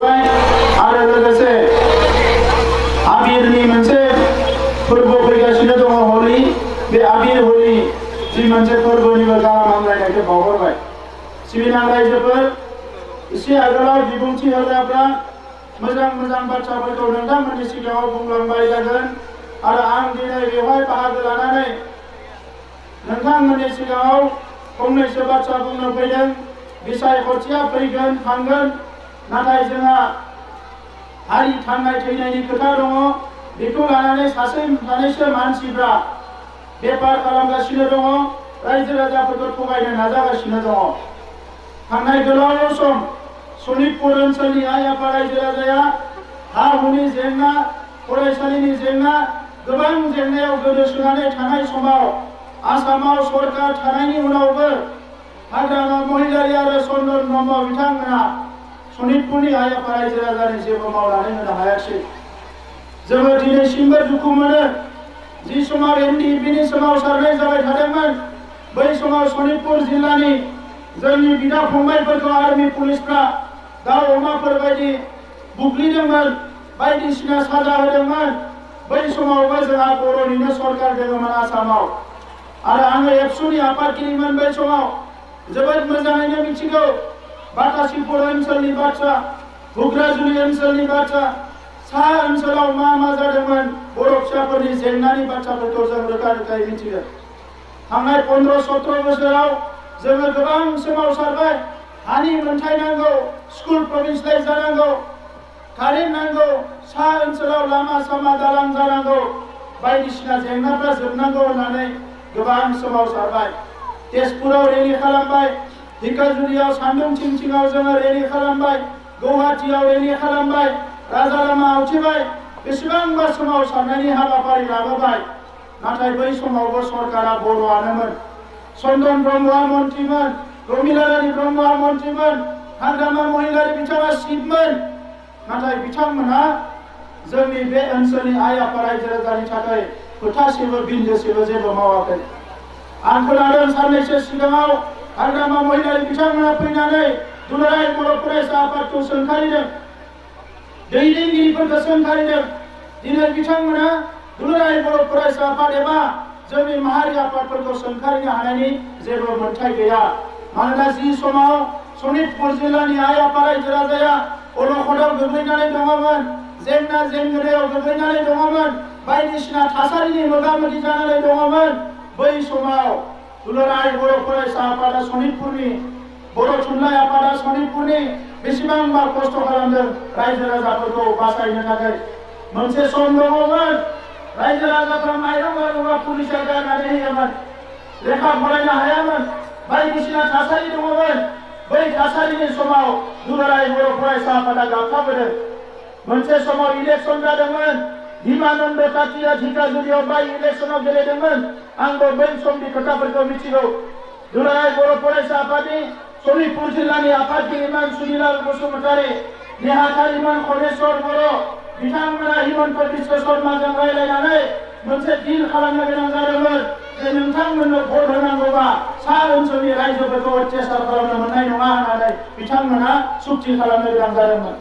आरो लोगोसे आबिरनि मोनसे फोरबो फैगासिनो दङ होलि बे आबिर होलि जि मोनसे फोरबोनिबो गाहाम हामलायनायखौ बावहरबाय सिबिनां रायजोफोर एसे आगोलाव बिबुंथि होग्राफ्रा मोजां मोजां बाथ्राफोरखौ नोंथांमोननि सिगाङाव बुंलांबाय जागोन आरो आं दिनै बेवहाय बाहागो लानानै नोंथांमोननि सिगाङाव फंनैसो बाथ्रा बुंनो फैदों बिसायख'थिया फैगोन थांगोन नाथाय जोंहा हारि थांनाय थैनायनि खोथा दङ बेखौ लानानै सानैसो मानसिफ्रा बेफार खालामगासिनो दङ रायजो राजाफोरखौ थगायनो नाजागासिनो दङ थांनाय गोलाव सम सनितपुर ओनसोलनि आइ आफा रायजो राजाया हा हुनि जेंना फरायसालिनि जेंना गोबां जेंनायाव गोदोसोनानै थानाय समाव आसामाव सरकार थानायनि उनावबो हाग्रामा महिलारी आरो चन्दन ब्रह्म बिथांमोना सनितपुरनि आइ आफा रायजो राजानि जेबो मावनानै होनो हायाखै जोङो दिनैसिमबो दुखु मोनो जि समाव एनडिएफबिनि सोमावसारनाय जाबाय थादोंमोन बै समाव सनितपुर जिल्लानि जोंनि बिदा फंबायफोरखौ आर्मी पुलिसफ्रा दाउ अमाफोर बायदि बुग्लिदोंमोन बायदिसिना साजा होदोंमोन बै समावबो जोंहा बर'निनो सरकार दङमोन आसामाव आरो आङो एबसुनि आफादगिरिमोन बै समाव जोबोद मोजाङैनो मिथिगौ बातासिपुर ओनसोलनि बाथ्रा घुग्राजुलि ओनसोलनि बाथ्रा सा ओनसोलाव मा जादोंमोन बर' फिसाफोरनि जेंनानि बाथ्राफोरखौ जों रोखा रोखायै मिथिगौ थांनाय 15-17 बोसोराव जोङो गोबां सोमावसारबाय हानि मोनथाय नांगौ स्कुल प्रभिन्सियेलाइज जानांगौ कारेन्ट नांगौ सा ओनसोलाव लामा सामा दालां जानांगौ बायदिसिना जेंनाफ्रा जोबनांगौ होननानै गोबां सोमावसारबाय तेजपुराव रेलि खालामबाय धिकाजुलियाव सान्दुं थिंथिङाव जोङो रेलि खालामबाय गुवाहाटीयाव रेलि खालामबाय राजालामा आवथिबाय बेसेबांबा सोमावसारनायनि हाबाफारि लाबोबाय नाथाय बै समावबो सरकारा बर'आनोमोन चन्दन ब्रह्मआ मन्त्रिमोन रमिलारानी ब्रह्मआ मन्त्रिमोन हाग्रामा महिलारी बिथाङा चिफमोन नाथाय बिथांमोना जोंनि बे ओनसोलनि आइ आफा रायजो राजानि थाखाय खोथासेबो बिन्दोसेबो जेबो मावाखै आं खोनादों साननैसो सिगाङाव हाग्रामा महिलारी बिथांमोना फैनानै दुलाराय बर' फरायसा आफादखौ सोंखारिदों दैदेनगिरिफोरखौ सोंखारिदों दिनै बिथांमोना दुलाराय बर' फरायसा आफाद एबा जोंनि माहारि आफादफोरखौ सोंखारिनो हानायनि जेबो मोन्थाय गैया मानोना जि समाव सनितपुर जिल्लानि आइ आफा रायजो राजाया अलखदाव गोग्लैनानै दङमोन जेंना जेंगोनायाव गोग्लैनानै दङमोन बायदिसिना थासारिनि मोगा मोगि जानानै दङमोन बै समाव दुलाराय बर' फरायसा आफादा सनितपुरनि बर' थुनलाइ आफादा सनितपुरनि बेसेबांबा खस्थ' खालामदों रायजो राजाफोरखौ बासायनो थाखाय मोनसे सम दङमोन रायजो राजाफ्रा माइरं आलुवा पुलिसा गारनानै होयोमोन लेखा फरायनो हायामोन बायदिसिना थासारि दङमोन बै थासारिनि समाव दुलाराय बर' फरायसा आफादा गाबथाबोदों मोनसे समाव इलेक्सन जादोंमोन हिमानन्द काटिया धिकाजुलियाव बाय इलेक्सनाव गेलेदोंमोन आंबो बै समनि खोथाफोरखौ मिथिगौ दुलाराय बर' फरायसा आफादनि सनितपुर जिल्लानि आफादगिरिमोन सुनिलाल बसुमतारी नेहाथारिमोन खनेश्वर बर' बिथांमोना हिमन्त बिश्व शर्माजों रायलायनानै मोनसे डिल खालामनो गोनां जादोंमोन जे नोंथांमोननो भट होनांगौबा सा ओनसोलनि रायजोफोरखौ अत्याचार खालामनो मोननाय नङा होननानै बिथांमोना सुक्ति खालामनो गोनां जादोंमोन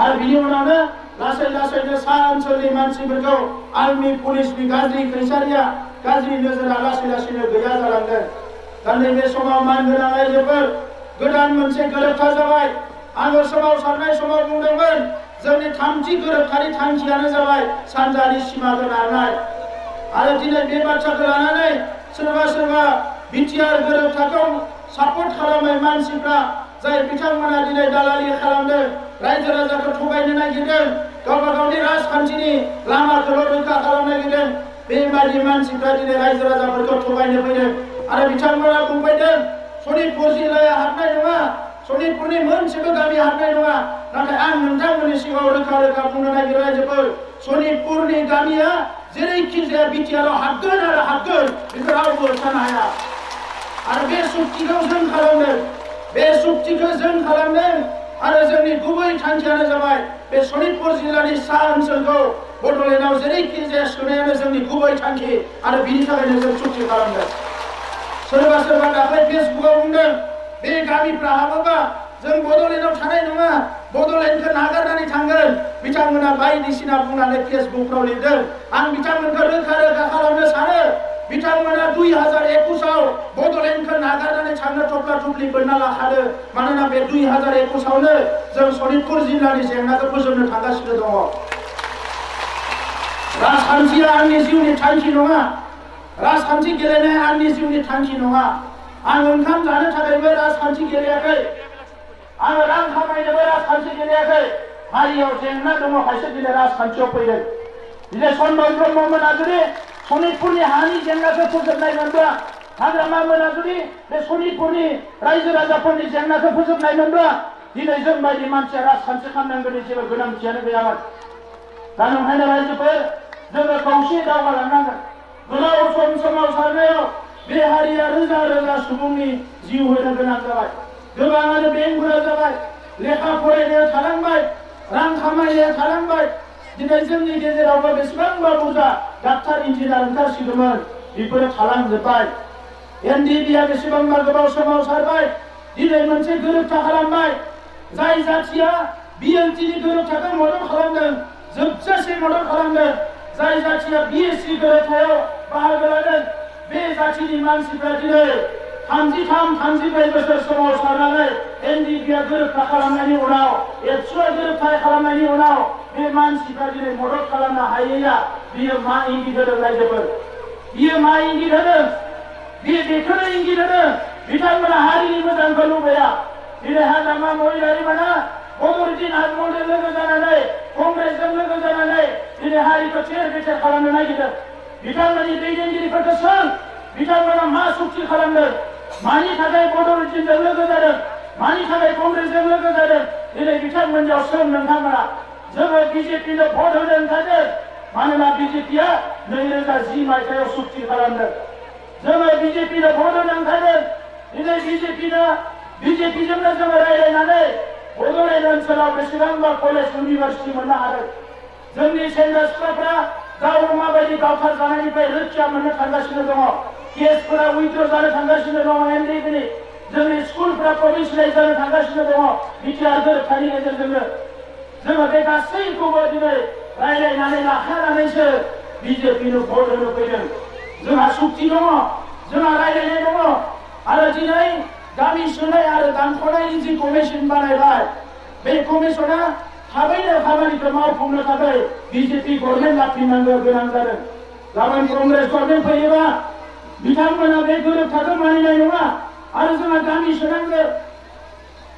आरो बिनि उनावनो लासै लासैनो सा ओनसोलनि मानसिफोरखौ आर्मी पुलिसनि गाज्रि खैसारिया गाज्रि नोजोरा लासै लासैनो गैया जालांदों दा नैबे समाव मानगोनां रायजोफोर गोदान मोनसे गोरोबथा जाबाय आङो सोमावसारनाय समाव बुंदोंमोन जोंनि थामथि गोरोबथानि थांखियानो जाबाय सानजानि सिमाखौ नारनाय आरो दिनै बे बाथ्राखौ लानानै सोरबा बिटिआर गोरोबथाखौ सापर्ट खालामनाय मानसिफ्रा जाय बिथांमोना दिनै दालालि खालामदों रायजो राजाखौ थगायनो नागिरदों गावबा गावनि राजखान्थिनि लामाखौल' रैखा खालामनो नागिरदों बेबायदि मानसिफ्रा दिनै रायजो राजाफोरखौ थगायनो फैदों आरो बिथांमोना बुंफैदों सनितपुर जिल्लाया हाबनाय नङा सनितपुरनि मोनसेबो गामि हाबनाय नङा नाथाय आं नोंथांमोननि सिगाङाव रोखा बुंनो नागिरो रायजोफोर सनितपुरनि गामिया जेरैखि जाया बिटिआराव हाबगोन आरो हाबगोन बेखौ रावबो होबथानो हाया आरो बे सुक्तिखौ जों खालामदों आरो जोंनि गुबै थांखियानो जाबाय बे सनितपुर जिल्लानि सा ओनसोलखौ बड'लेण्डआव जेरैखि जाया सोनायानो जोंनि गुबै थांखि आरो बिनि थाखायनो जों सुक्ति खालामदों सोरबा दाख्लै फेसबुकआव बुंदों बे गामिफ्रा हाबोबा जों बड'लेण्डआव थानाय नङा बड'लेण्डखौ नागारनानै थांगोन बिथांमोना बायदिसिना बुंनानै फेसबुकफ्राव लिरदों आं बिथांमोनखौ रोखा रोखा खालामनो सानो बिथांमोना 2021आव बड'लेण्डखौ नागारनानै थांनो थफ्ला थफ्लि बोनना लाखादों मानोना बे 2021आवनो जों सनितपुर जिल्लानि जेंनाखौ फोजोबनो थांगासिनो दङ राजखान्थिया आंनि जिउनि थांखि नङा राजखान्थि गेलेनाया आंनि जिउनि थांखि नङा आं ओंखाम जानो थाखायबो राजखान्थि गेलेयाखै आं रां खामायनोबो राजखान्थि गेलेयाखै हारियाव जेंना दङ खायसे दिनै राजखान्थियाव फैदों दिनै सनमान ब्रह्ममोना जुदि सनितपुरनि हानि जेंनाखौ फोजोबनाय मोनब्ला हाग्रामा मोना जुदि बे सनितपुरनि रायजो राजाफोरनि जेंनाखौ फोजोबनाय मोनब्ला दिनै जों बायदि मानसिया राजखान्थि खालामनांगौनि जेबो गोनांथियानो गैयामोन दा नंखायनो रायजोफोर जोङो खौसे दावगालांनांगोन गोलाव सम सोमावसारनायाव बे हारिया रोजा रोजा सुबुंनि जिउ होनो गोनां जाबाय गोबाङानो बेंगुरा जाबाय लेखा फरायनाया थालांबाय रां खामायनाया थालांबाय दिनै जोंनि गेजेरावबो बेसेबांबा बुरजा डाक्टार इन्जिनियार ओंखारसिगौमोन बेफोरो थालांजोब्बाय एनडिबिआ बेसेबांबा गोबाव सोमावसारबाय दिनै मोनसे गोरोबथा खालामबाय जाय जाथिया बिएलटिनि गोरोबथाखौ मदद खालामदों जोबजासे मदद खालामदों जाय जाथिया बिएससि गोरोबथायाव बाहागो लादों बे जाथिनि मानसिफ्रा दिनै 33-34 बोसोर सोमावसारनानै एनडिबिआ गोरोबथा खालामनायनि उनाव एबसुआ गोरोबथा खालामनायनि उनाव बे मानसिफ्रा दिनै मदद खालामनो हायैया बियो मा इंगित होदों रायजोफोर बियो मा इंगित होदों बियो बेखौनो इंगित होदों बिथांमोना हारिनि मोजांखौ लुबैया दिनै हाग्रामा महिलारिमोना बदरुद्दिन आजमलजों लोगो जानानै कंग्रेसजों लोगो जानानै दिनै हारिखौ थेर बेथेर खालामनो नागिरदों बिथांमोननि दैदेनगिरिफोरखौ सों बिथांमोना मा सुक्ति खालामदों मानि थाखाय बदरुद्दिनजों लोगो जादों मानि थाखाय कंग्रेसजों लोगो जादों दिनै बिथांमोननियाव सों नोंथांमोना जोङो बिजेपिनो भट होनो ओंखारदों मानोना बिजेपिया 2010 मायथाइयाव सुक्ति खालामदों जोङो बिजेपिनो भट होनो ओंखारदों दिनै बिजेपिजोंनो जोङो रायज्लायनानै बड'लेण्ड ओनसोलाव बेसेबांबा कलेज इउनिभारसिटि मोननो हादों जोंनि सेंग्रा सिख्लाफ्रा गाव माबायदि गावथार जानायनिफ्राय रैखा मोननो थांगासिनो दङ केसफोरा उइथ्र' जानो थांगासिनो दङ एनडिबिनि जोंनि स्कुलफ्रा प्रभिन्सियेलाइज जानो थांगासिनो दङ बिटिआर गोरोबथानि गेजेरजोंनो जोङो बे गासैखौबो दिनै रायज्लायनानै लाखानानैसो बिजेपिनो भट होनो फैदों जोंहा सुक्ति दङ जोंहा रायज्लायनाय दङ आरो दिनै गामि सुनाय आरो दानख'नायनि जि कमिसन बानायबाय बे कमिसना थाबैनो खामानिखौ मावफुंनो थाखाय बिजेपि गभर्नमेन्ट लाफिननांगौ गोनां जादों गाबोन कंग्रेस गभर्नमेन्ट फैयोबा बिथांमोना बे गोरोबथाखौ मानिनाय नङा आरो जोंहा गामि सुनांगौ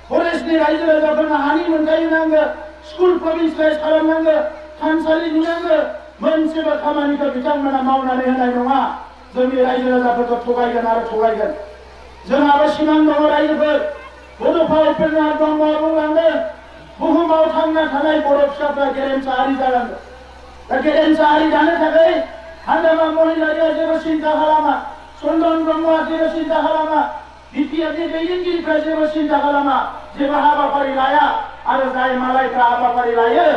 फरेस्टनि रायजो राजाफोरनो हानि मोनथाय होनांगौ स्कुल प्रभिन्सियेलाइज खालामनांगौ थानसालि लुनांगौ मोनसेबो खामानिखौ बिथांमोना मावनानै होनाय नङा जोंनि रायजो राजाफोरखौ थगायगोन आरो थगायगोन जोंहाबो सिमां दङ रायजोफोर बड'फा उपेन्द्र ब्रह्मआ बुंलांदों बुहुमाव थांना थानाय बर' फिसाफ्रा गेरेमसा हारि जालांगोन दा गेरेमसा हारि जानो थाखाय हाग्रामा महिलारिया जेबो सिन्था खालामा चन्दन ब्रह्मआ जेबो सिन्था खालामा बिटिआरनि दैदेनगिरिफ्रा जेबो सिन्था खालामा जेबो हाबाफारि लाया आरो जाय मालायफ्रा हाबाफारि लायो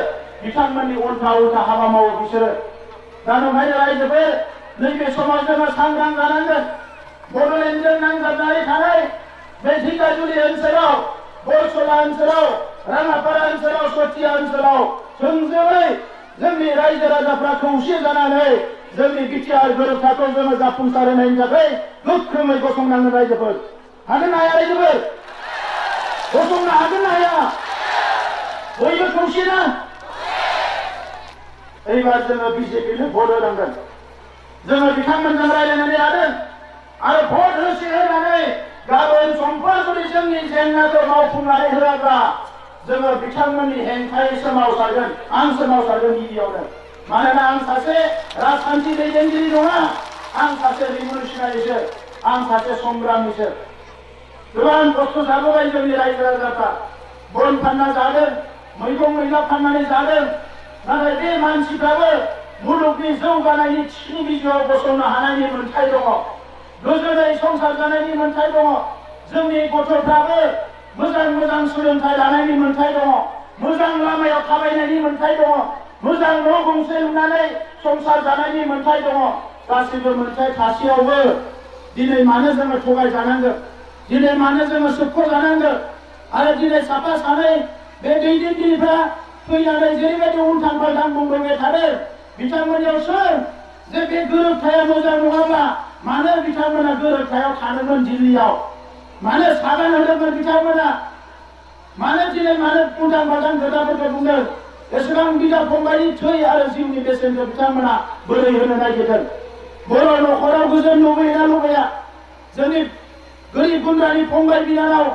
बिथांमोननि उल्था उल्था हाबा मावो बिसोरो दा नंखायनो रायजोफोर नैबे समाव जोङो सांग्रां जानांगोन बड'लेण्डजों नांजाबनानै थानाय बे धिकाजुलि ओनसोलाव बरसला ओनसोलाव राङापारा ओनसोलाव सथिया ओनसोलाव थोंजोङै जोंनि रायजो राजाफ्रा खौसे जानानै जोंनि बिटिआर गोरोबथाखौ जोङो जाफुंसार होनायनि थाखाय गोख्रोङै गसंनांगोन रायजोफोर हागोन ना हाया रायजोफोर गसंनो हागोन ना हाया बयबो खौसे ना एबार जोङो बिजेपिनो भट होनांगोन जोङो बिथांमोनजों रायज्लायनानै लादों आरो भट होसे होनानै गाबोन समफोर जुदि जोंनि जेंनाखौ मावफुंनानै होआब्ला जोङो बिथांमोननि हेंथायै सोमावसारगोन आं सोमावसारगोन गिबियावनो मानोना आं सासे राजखान्थि दैदेनगिरि नङा आं सासे रिभलिउसनारिसो आं सासे संग्रामिसो गोबां खस्थ' जाबोबाय जोंनि रायजो राजाफ्रा बन फानना जादों मैगं मैला फाननानै जादों नाथाय बे मानसिफ्राबो मुलुगनि जौगानायनि थिखिनि बिजौआव गसंनो हानायनि मोन्थाय दङ गोजोनै संसार जानायनि मोन्थाय दङ जोंनि गथ'फ्राबो मोजां मोजां सोलोंथाइ लानायनि मोन्थाय दङ मोजां लामायाव थाबायनायनि मोन्थाय दङ मोजां न' गंसे लुनानै संसार जानायनि मोन्थाय दङ गासैबो मोन्थाय थासेयावबो दिनै मानो जोङो थगायजानांगौ दिनै मानो जोङो सोबख' जानांगौ आरो दिनै साफा सानै बे दैदेनगिरिफ्रा फैनानै जेरैबायदि उल्थां फाल्थां बुंबाय थादों बिथांमोननियाव सोर जे बे गोरोबथाया मोजां नङाब्ला मानो बिथांमोना गोरोबथायाव थादोंमोन दिल्लीयाव मानो सागान होदोंमोन बिथांमोना मानो दिनै मानो उल्थां फाल्थां खोथाफोरखौ बुंदों एसेबां बिदा फंबायनि थै आरो जिउनि बेसेनखौ बिथांमोना बोरै होनो नागिरदों बर' न'खराव गोजोन लुबैयोना लुबैया जोंनि गोरिब गुन्द्रानि फंबाय बिनानाव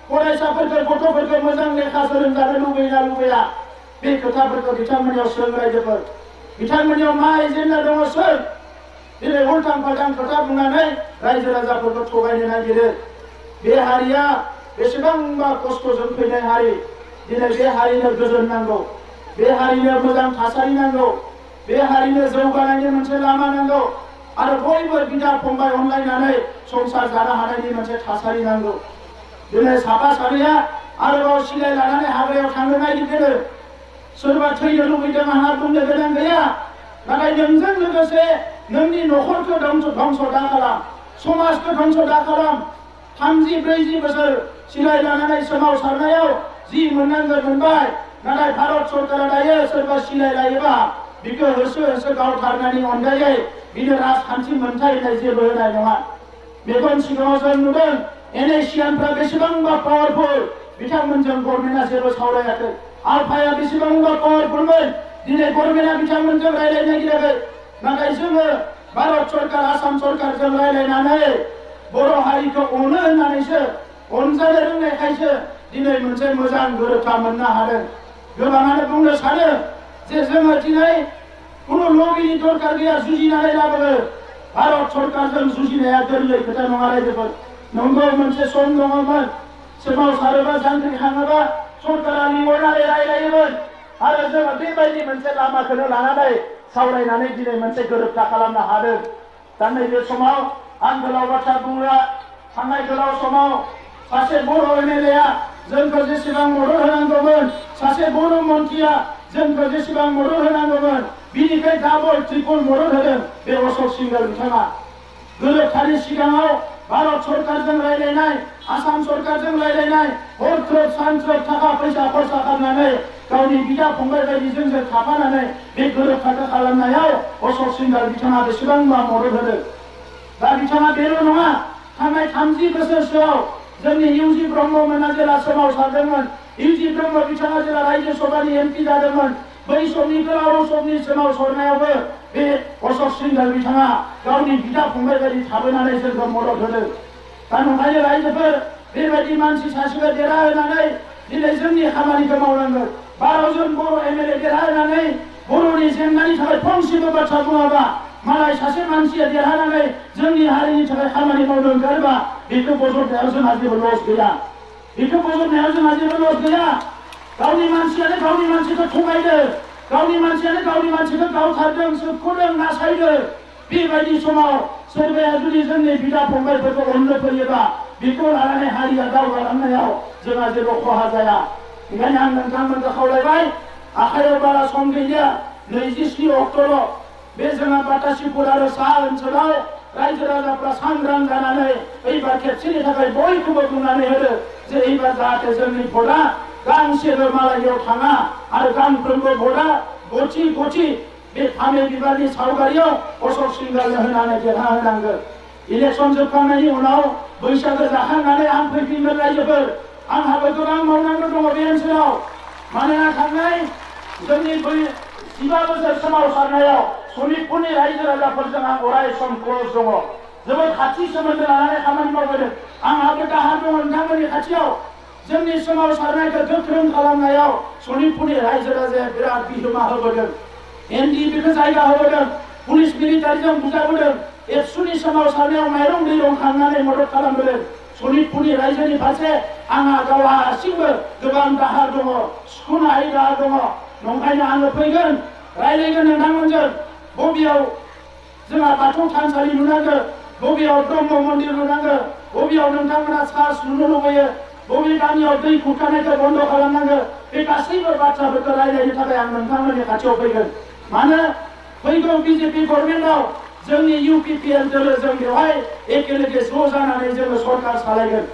फरायसाफोरखौ गथ'फोरखौ मोजां लेखा सोलोंजानो लुबैयोना लुबैया बे खोथाफोरखौ बिथांमोननियाव सों रायजोफोर बिथांमोननियाव मा एजेन्डा दङ सोर दिनै उल्थां फाल्थां खोथा बुंनानै रायजो राजाफोरखौ थगायनो नागिरो बे हारिया बेसेबांबा खस्थ'जों फैनाय हारि दिनै बे हारिनो गोजोन नांगौ बे हारिनो मोजां थासारि नांगौ बे हारिनो जौगानायनि मोनसे लामा नांगौ आरो बयबो बिदा फंबाय अनलायनानै संसार जानो हानायनि मोनसे थासारि नांगौ दिनै साफा सानैया आरोबाव सिलाय लानानै हाग्रायाव थांनो नागिरदों सोरबा थैनो लुबैदों आंहा बुंनो गोनां गैया नाथाय नोंजों लोगोसे नोंनि न'खरखौ धंस दा खालाम समाजखौ धंस दा खालाम 30-40 बोसोर सिलाय लानानै सोमावसारनायाव जि मोननांगौ मोनबाय नाथाय भारत सरकारा दायो सोरबा सिलाय लायोबा बिखौ होसो होसो गावथारनायनि अनगायै बिनो राजखान्थि मोनथाय होनाय जेबो होनाय नङा मेगन सिगाङाव जों नुदों एनएसियानफ्रा बेसेबांबा पावारफुल बिथांमोनजों गभर्नमेन्टआ जेबो सावरायाखै आलफाया बेसेबांबा पावारफुलमोन दिनै गभर्नमेन्टआ बिथांमोनजों रायज्लायनो नागिराखै नाथाय जोङो भारत सरकार आसाम सरकारजों रायज्लायनानै बर' हारिखौ अनो होननानैसो अनजानो रोंनायखायसो दिनै मोनसे मोजां गोरोबथा मोननो हादों गोबाङानो बुंनो सानो जे जोङो दिनै कुनु लबिनि दरकार गैया जुजिनानै लाबोनो भारत सरकारजों जुजिनाया गोरलै खोथा नङा रायजोफोर नंगौ मोनसे सम दङमोन सोमावसारोबा जांख्रिखाङोबा सरकारा लिंहरनानै रायलायोमोन आरो जोङो बेबायदि मोनसे लामाखौनो लानानै सावरायनानै दिनै मोनसे गोरोबथा खालामनो हादों दा नैबे समाव आं गोलाव बाथ्रा बुंला थांनाय गोलाव समाव सासे बर' एमएलएआ जोंखौ जेसेबां मदद होनांगौमोन सासे बर' मन्त्रिया जोंखौ जेसेबां मदद होनांगौमोन बिनिफ्राय डाबल ट्रिपल मदद होदों बे अशोक सिंघल बिथाङा गोरोबथानि सिगाङाव भारत सरकारजों रायलायनाय आसाम सरकारजों रायलायनाय हरथ्रोब सानथ्रोब थाखा फैसा खरसा खालामनानै गावनि बिदा फंबाय बायदि जोंजों थाफानानै बे गोरोबथाखौ खालामनायाव अशोक सिंघल बिथाङा बेसेबांबा मदद होदों दा बिथाङा बेल' नङा थांनाय 30 बोसोरसोआव जोंनि इउजि ब्रह्ममोना जेला सोमावसारदोंमोन इउजि ब्रह्म बिथाङा जेला रायजो सभानि एमपि जादोंमोन बै समनि गोलाव समनि सोमावसारनायावबो बे अशोक सिंघल बिथाङा गावनि बिदा फंबाय बायदि थाबोनानै जोंखौ मदद होदों दा नंखायनो रायजोफोर बेबायदि मानसि सासेखौ देरहाहोनानै दिनै जोंनि खामानिखौ मावनांगोन 12 जन बर' एमएलए देरहाहोनानै बर'नि जेंनानि थाखाय फंसेबो बाथ्रा बुङाबा मालाय सासे मानसिया देरहानानै जोंनि हारिनि थाखाय खामानि मावनो ओंखारोबा बेखौ बजबनायाव जोंहा जेबो लस गैया बेखौ बजबनायाव जोंहा जेबो लस गैया गावनि मानसियानो गावनि मानसिखौ थगायदों गावनि मानसियानो गावनि मानसिखौ गावथारदों सोबख'दों नासायदों बेबायदि समाव सोरबाया जुदि जोंनि बिदा फंबायफोरखौ अननो फैयोबा बेखौ लानानै हारिया दावगालांनायाव जोंहा जेबो खहा जाया ओंखायनो आं नोंथांमोनखौ खावलायबाय आखायाव बारा सम गैलिया 27 अक्ट'ल' बे जोंहा बाटासिपुर आरो साहा ओनसोलाव रायजो राजाफ्रा सांग्रां जानानै एबार खेबसेनि थाखाय बयखौबो बुंनानै होदो जे एबार जाहाथे जोंनि भटआ गांसेबो मालायाव थाङा आरो गांफ्रोमबो भटआ गथि गथि बे फामे बिबारनि सावगारियाव अशोक सिंघलनो होनानै देरहाहोनांगोन इलेक्सन जोबखांनायनि उनाव बैसागो जाखांनानै आं फैफिनगोन रायजोफोर आंहाबो गोबां मावनांगौ दङ बे ओनसोलाव मानोना थांनाय जोंनि 15 बोसोर सोमावसारनायाव सनितपुरनि रायजो राजाफोरजों आं अराय सम क्ल'ज दङ जोबोद खाथि सोमोन्दो लानानै खामानि मावबोदों आंहाबो दाहार दङ नोंथांमोननि खाथियाव जोंनि सोमावसारनायखौ गोख्रों खालामनायाव सनितपुरनि रायजो राजाया बिराद बिहोमा होबोदों एनडिएफबिखौ जायगा होबोदों पुलिस मिलिटारिजों बुजाबोदों एबसुनि सोमावसारनायाव माइरं दैरं खांनानै मदद खालामबोदों सनितपुरनि रायजोनि फारसे आंहा गावहा हारसिंबो गोबां दाहार दङ सुख'नो हायै दाहार दङ नंखायनो आङो फैगोन रायलायगोन नोंथांमोनजों बबेयाव जोंहा बाथौ थानसालि लुनांगौ बबेयाव ब्रह्म मन्दिर लुनांगौ बबेयाव नोंथांमोना सार्च लुनो लुबैयो बबे गामियाव दै खुरखानायखौ बन्द खालामनांगौ बे गासैबो बाथ्राफोरखौ रायलायनो थाखाय आं नोंथांमोननि खाथियाव फैगोन मानो फैगौ बिजेपि गभर्नमेन्टआव जोंनि इउपिपिएल दोलोजों बेवहाय एखेलेगे ज' जानानै जोङो सरकार सालायगोन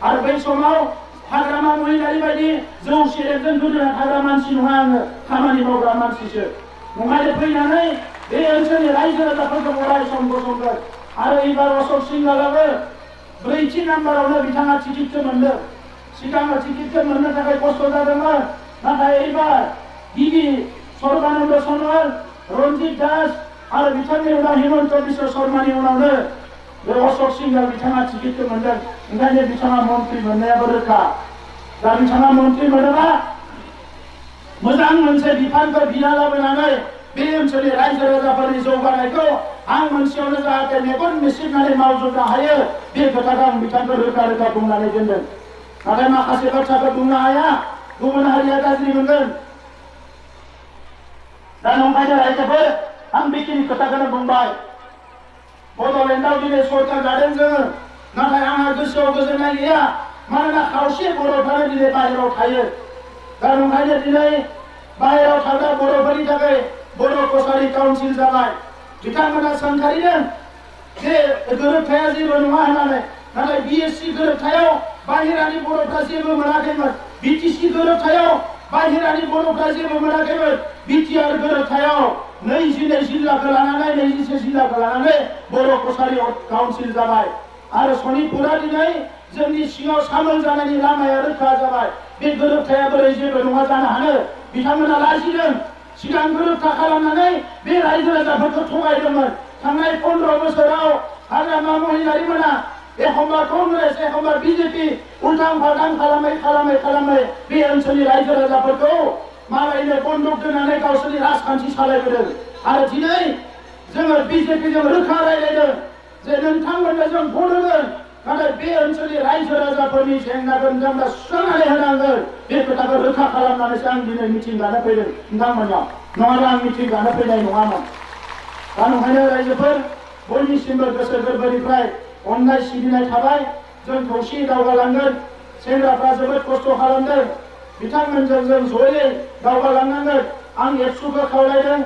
आरो बै समाव हाग्रामा महिलारि बायदि जौ सेरेबजों गोदोना थाग्रा मानसि नङा आङो खामानि मावग्रा मानसिसो नंखायनो फैनानै बे ओनसोलनि रायजो राजाफोरखौ अराय सम गसंगोन आरो एबार अशोक सिंहालाबो 4थि नाम्बारावनो बिथाङा टिकेटखौ मोनदों सिगाङाव टिकेटखौ मोननो थाखाय खस्थ' जादोंमोन नाथाय एबार गिबि सर्बानन्द सनोवाल रन्जित दास आरो बिथांनि उनाव हिमन्त बिश्व शर्मानि उनावनो बे अशोक सिंहाल बिथाङा टिकेटखौ मोनदों ओंखायनो बिथाङा मन्त्रि मोननायाबो रोखा दा बिथाङा मन्त्रि मोनोबा मोजां मोनसे बिफानखौ बिना लाबोनानै बे ओनसोलनि रायजो राजाफोरनि जौगानायखौ आं मोनसेयावनो जाहाथे मेगन मेसिबनानै मावजोबनो हायो बे खोथाखौ आं बिथांखौ रोखा रोखा बुंनानै दोनदों नाथाय माखासे बाथ्राखौ बुंनो हाया गुबुन हारिया गाज्रि मोनगोन दा नंखायनो रायजोफोर आं बेखिनि खोथाखौनो बुंबाय बड'लेण्डआव दिनै सरकार दादों जोङो नाथाय आंहा गोसोआव गोजोननाय गैया मानोना खावसे बर'फ्रानो दिनै बाहेरायाव थायो दा नंखायनो दिनै बाहेरायाव थाग्रा बर'फोरनि थाखाय बर' कसारि काउन्सिल जाबाय बिथांमोना सानखारिदों जे गोरोबथाया जेबो नङा होननानै नाथाय बिएससि गोरोबथायाव बाहेरानि बर'फ्रा जेबो मोनाखैमोन बिटिसि गोरोबथायाव बाहेरानि बर'फ्रा जेबो मोनाखैमोन बिटिआर गोरोबथायाव 22 जिल्लाखौ लानानै 21 जिल्लाखौ लानानै बर' कसारि काउन्सिल जाबाय आरो सनितपुरा दिनै जोंनि सिङाव सामोल जानायनि लामाया रोखा जाबाय बे गोरोबथाया बोरै जेबो नङा जानो हानो बिथांमोना लाजिदों सिगां गोरोबथा खालामनानै बे रायजो राजाफोरखौ थगायदोंमोन थांनाय 15 बोसोराव हाग्रामा महिलारिमोना एखम्बा कंग्रेस एखम्बा बिजेपि उल्थां फाल्थां खालामै बे ओनसोलनि रायजो राजाफोरखौ मालायनो बन्दुक दोननानै गावसोरनि राजखान्थि सालायबोदों आरो दिनै जोङो बिजेपिजों रोखा रायलायदों जे नोंथांमोननो जों भट होगोन नाथाय बे ओनसोलनि रायजो राजाफोरनि जेंनाखौ नोंथांमोना सुस्रांनानै होनांगोन बे खोथाखौ रोखा खालामनानैसो आं दिनै मिटिं लानो फैदों नोंथांमोननाव नङाब्ला आं मिटिं लानो फैनाय नङामोन दा नंखायनो रायजोफोर बयनिसिमबो गोसो गोरबोनिफ्राय अननाय सिबिनाय थाबाय जों खौसेयै दावगालांगोन सेंग्राफ्रा जोबोद खस्थ' खालामदों बिथांमोनजों जों जयै दावगालांनांगोन आं एबसुखौ खावलायदों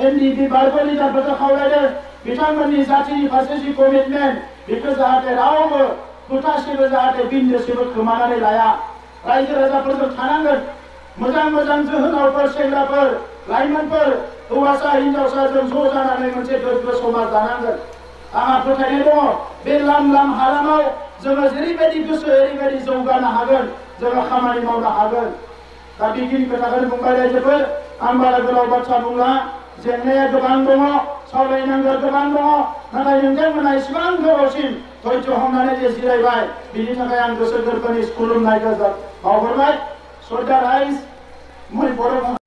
एनडिपि बारग' लिडारफोरखौ खावलायदों बिथांमोननि जाथिनि फारसे जि कमिटमेन्ट बेखौ जाहाथे रावबो खोथासेबो जाहाथे बिन्दोसेबो खोमानानै लाया रायजो राजाफोरजों थानांगोन मोजां मोजां जोहोलावफोर सेंग्राफोर लाइमोनफोर हौवासा हिनजावसाजों ज' जानानै मोनसे गोग्गो समाज दानांगोन आंहा फोथायनाय दङ बे लाम हालामाव जोङो जेरैबायदि गोसो ओरैबायदि जौगानो हागोन जोङो खामानि मावनो हागोन दा बेखिनि खोथाखौनो बुंबाय रायजोफोर आं बारा गोलाव बाथ्रा बुंला जेंनाया गोबां दङ सावरायनांगौ गोबां दङ नाथाय नोंथांमोना इसेबां गोबावसिम धैर्य हमनानै जे जिरायबाय बिनि थाखाय आं गोसो गोरबोनि खुलुमनायखौ बावहरबाय सरकार राइज मै बर'